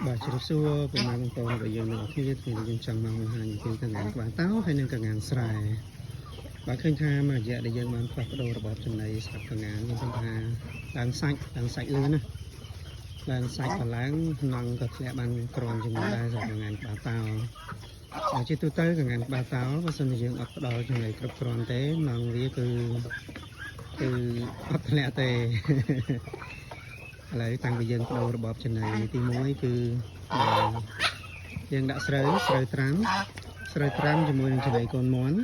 បាទជម្រាបសួរពុកម៉ែបងប្អូនរបស់យើងទាំងអស់គ្នាថ្ងៃនេះយើងចង់មកបង្ហាញពីកង្ហានក្បាលតោហើយនិងកង្ហានស្រែបាទឃើញថាមួយរយៈដែលយើងបានផ្លាស់ប្ដូររបបចំណីសម្រាប់កង្ហានយើងឃើញថាឡើងសាច់ឡើងសាច់លឿនណាឡើងសាច់ក៏ឡើងណង់ក៏ធ្លាក់បានក្រាន់ជាងមុនដែរសម្រាប់កង្ហានក្បាលតោបាទជាទូទៅកង្ហានក្បាលតោបើសិនជាយើងអត់ផ្ដល់ចំណីគ្រប់គ្រាន់ទេណង់វាគឺអត់ធ្លាក់ទេ ឥឡូវតាំងពីយើងប្ដូររបបចំណីទី1គឺយើងដាក់ស្រូវស្រូវត្រាំស្រូវត្រាំជាមួយនឹងចំណីកូនមាន់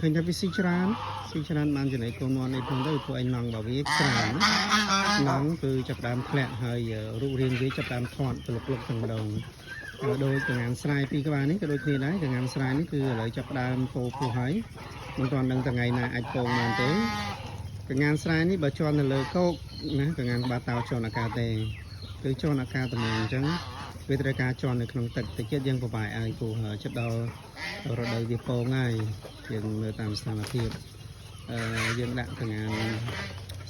ឃើញថាវាស៊ីច្រើនស៊ីច្រើនបានចំណីកូនមាន់នេះផងទៅធ្វើឲ្យណង់របស់វាច្រើនណាណង់គឺចាប់ផ្ដើមធ្លាក់ហើយរូបរាងវាចាប់ផ្ដើមធាត់ទៅលុកលុកទាំងម្ដងហើយដូចកង្ហានស្រែពីរក្បាលនេះក៏ដូចគ្នាដែរកង្ហានស្រែនេះគឺឥឡូវចាប់ផ្ដើមពោពោះហើយមិនទាន់ដឹងថ្ងៃណាអាចពងបានទេ កង្ហានស្រែនេះបើជាន់នៅលើគោកណាកង្ហានបាតោជាន់អាកាសទេគឺជាន់អាកាសតំងអញ្ចឹងវាត្រូវការជាន់នៅក្នុងទឹកតិចទៀតយើងប្របាយឲ្យគូហើយចិត្តដល់រដូវវាពងហើយយើងមើលតាមស្ថានភាពអឺយើងដាក់កង្ហាន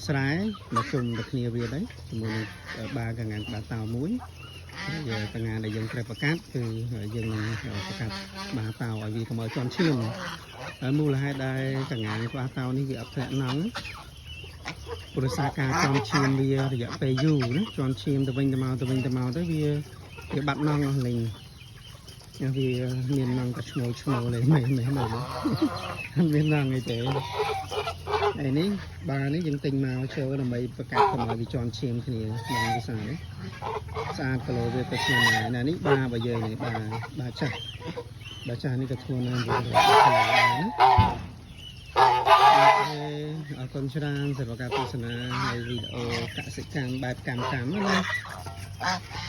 ស្រែមកជុំទៅគ្នាវាដែរជាមួយនឹងបាកង្ហានបាតោមួយហើយកង្ហានដែលយើងត្រូវប្រកាសគឺយើងនឹងប្រកាសបាតោឲ្យវាកុំឲ្យជាន់ឈាមហើយមូលហេតុដែលកង្ហានក្បាលតោនេះវាអត់ធ្លាក់ណង់ ព្រោះសារការជាន់ឈាមវារយៈពេលយូរណាជាន់ឈាមទៅវិញទៅមកទៅវិញទៅមកទៅវាវាបាត់ណង់អស់លេងវាមានណង់តែឈ្មោលឈ្មោលលេងមិនមិនមិនអត់មានណង់អីទេឯនេះបានេះយើងទិញមកចូលដើម្បីប្រកាសកុំឲ្យវាជាន់ឈាមគ្នាណង់វាស្អាតណាស្អាតគីឡូវាទៅឆ្នាំណាណានេះបារបស់យើងនេះបាបាចាស់បាចាស់នេះក៏ធ្ងន់ណាស់វាដែរណា អរគុណច្រើនសម្រាប់ការទស្សនានៃវីដេអូកសិកម្មបែបកម្មកម្មណា។